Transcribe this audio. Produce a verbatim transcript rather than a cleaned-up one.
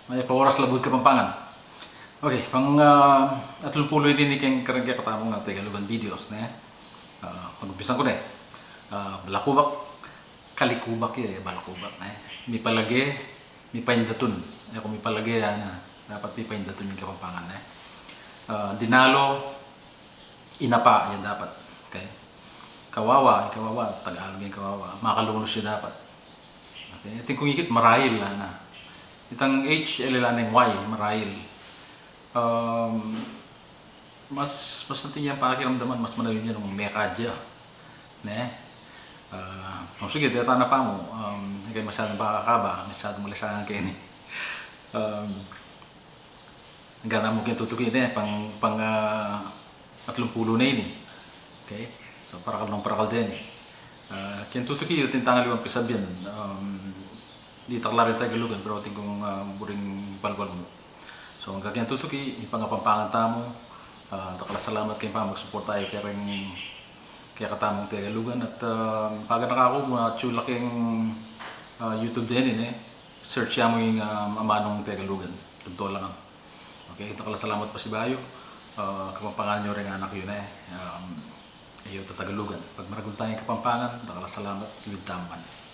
Mayap a oras, Labuad Kapampangan. Okay, pang, ah, atlumpulu ini ning keng kareng kekatamung Tegalugan videos, ne? Ah, pag-umpisan ku ne. Ah, balakubak, kalikubak ya, balakubak, ne? Mipalage, mipaindatun. E ku mipalage, ya na. Dapat mipaindatun ing Kapampangan, ne? Ah, dinalo, inapa, ya dapat. Okay? Kawawa, ing kawawa, Tagalog ing kawawa. Makalunus ya dapat. Okay? Atin kung ikit, marail, ana. Itang H, e la neng Y, marail. Um, mas, mas atin yang pakiramdaman, mas manayun ya nung mekad ya. Ne? Ah, o sige, deta na pa mu. Um, e ke masyadung pakakaba, masyadung malisangan keni. Um, Anggang na mu keng tutuki ne, pang, pang, ah, atlumpulu na ini. Okay? So, parakal nung parakal deni. Ah, keng tutuki, atin tang aliwang pisabyan. Um, ditak la rin Tegalugan, pero atin kung, ah, buring balbal mu. So, anggang keng tutuki, mipangapampangan tamu. Ah, dakal a salamat keng pamagsuporta yu kareng kekatamung Tegalugan. At, ah, paganakan ku, ah, atsu la keng, ah, YouTube deni, ne? Search ya mu ing, ah, Amanung Tegalugan. Lugto la ngan. Okay, dakal a salamat pasibayu. Ah, Kapampangan yu reng anak yu, ne? Um, e yu tatagalugan. Pagmaragul taya ing Kapampangan, dakal a salamat, luid tamu ngan.